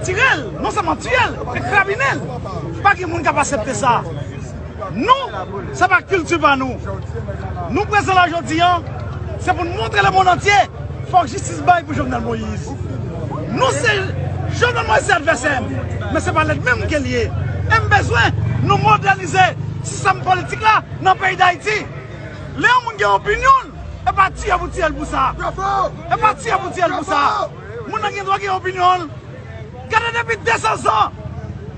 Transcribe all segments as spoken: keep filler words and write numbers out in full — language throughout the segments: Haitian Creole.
Tire l, non sèlman tire l, men krabinen l. Pa gen moun k ap aksepte sa. Nou, se pa kilti pa nou. Nou prezan la jodi a, se pou n montre lemonn antye, fòk jistis bay pou Jovenel Moïse. Nou se, Jovenel Moïse se advèsè m, men se pa lènmi m ke l ye. E m bezwen nou modènize sistèm politik la nan peyi Dayiti. Lè yon moun gen opinyon l, e pa tiye pou tiye l pou sa. E pa tiye pou tiye l pou sa. Moun nan gen dwa gen opinyon l. Gade depi de san zan,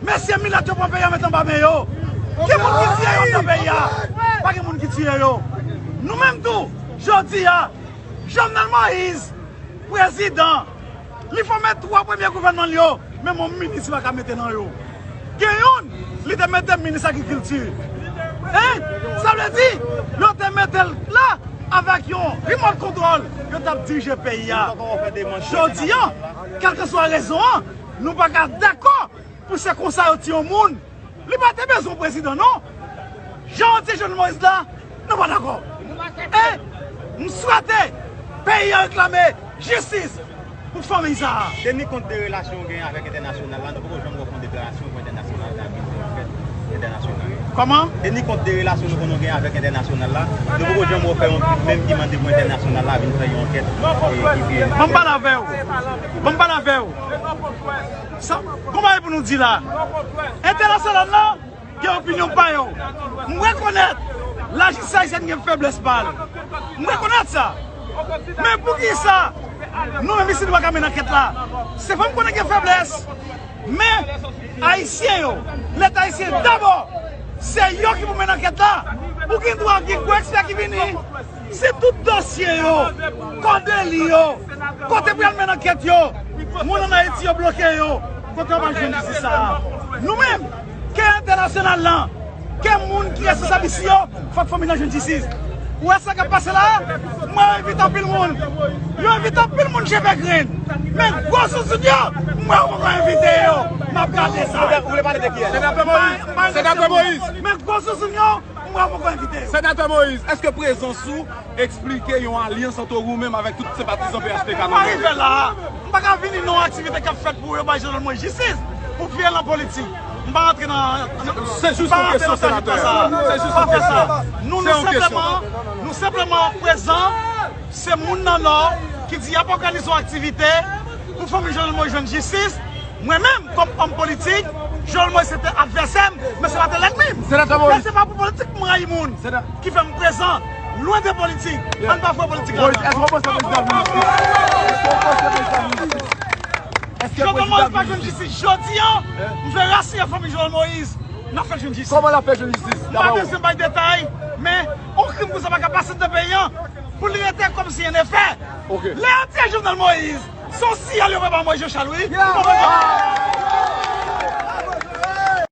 mesye milat yo pran peyi a met anba men yo. Ki moun ki tiye yo anndan peyi a? Pa gen moun ki tiye yo. Nou menm tou, jodi a, Jovenel Moïse, prezidan, li fòme twa premye gouvènman l yo, menm yon minis li pa ka mete nan yo. Gen youn, li te mete minis agrikilti. Hein? Sa vle di, yo te mete l la avèk yon remote control, yo t ap dirije peyi a. Jodi a, kèlkeswa rezon an, nou pa ka dakò pou se konsa yo tiye yon moun. Li pa te bezwen prezidan, non. Jan yo tiye Jovenel Moïse la, nou pa dakò. E m swete peyi a reklame jistis pou fanmi sa a. Teni kont de relasyon w genyen avèk entènasyonal la, nou poko janm wè w fè yon deklarasyon pou entènasyonal la vin fè yon fèt entènasyonal. Kòman? Teni kont de relasyon nou konnen w genyen avèk entènasyonal la, nou poko janm wè w fè yon tweet menm ki mande pou entènasyonal la vin fè yon ankèt, e, ki fè. Ban m pale avè w. Ban m pale avè w. Sa, kòman e pou nou di la? Entènasyonal la, gen opinyon pa yo. M rekonèt lajistis ayisyèn gen feblès pa l. M rekonèt sa. Men poukisa nou menm isi nou pa ka mennen ankèt la? Se vre m konnen gen feblès, men Ayisyen yo, Leta ayisyen dabò, se yo ki pou mennen ankèt la. Ou gen dwa gen gwo ekspè ki vini. Si tout dosye yo, kò deli yo, kote pou y al mennen ankèt yo, moun ann Ayiti yo bloke yo, kote yo pral jwenn jistis sa a? Nou menm, ke entènasyonal lan, ke moun ki responsab isi yo, fòk fanmi nan jwenn jistis. Ou wè sa k ap pase la a? M wè yo envite anpil moun. Yo envite anpil moun cheve grenn. Men gwo zouzoun yo, m wè yo poko envite yo. M ap gade sa. Ou vle pale de kiyès? Senatè Moïse. Senatè Moïse. Men gwo zouzoun yo, m wè yo poko envite yo. Senatè Moïse, èske prezans ou eksplike yon alyans ant ou menm avèk tout senpatizan P H T K nou? M pa rive la. M pa ka vini nan yon aktivite k ap fèt pou yo bay Jovenel Moïse jistis pou vye lan politik. M pa rantre nan, nan, se jis yon kesyon, senatè. Se jis yon kesyon. Nou, nou senpleman, nou senpleman prezan. Se moun nan Nò ki di y ap òganize yon aktivite pou fanmi Jovenel Moïse jwenn jistis. Mwen menm, kòm òm politik, Jovenel Moïse se te advèsè m, men se pa te lènmi m. Senatè Moïse. Men se pa pou politik m rayi moun ki fè m prezan. Lwen de politik. Ann pa fè politik la. Moïse, èske w panse prezidan vin jistis? Èske w panse prezidan vin jistis? Èske Jovenel Moïse pa jwenn jistis jodi a, m vle rasire fanmi Jovenel Moïse. N ap fè l jwenn jistis. Kòman l ap fè jwenn jistis? M pa bezwen bay detay, men yon krim konsa pa ka pase nan peyi a pou li rete kòmsi ann efè. Lè yo tiye Jovenel Moïse, se yon siyal yo voye ba Moïse Jean Charles, wi. Ou konprann?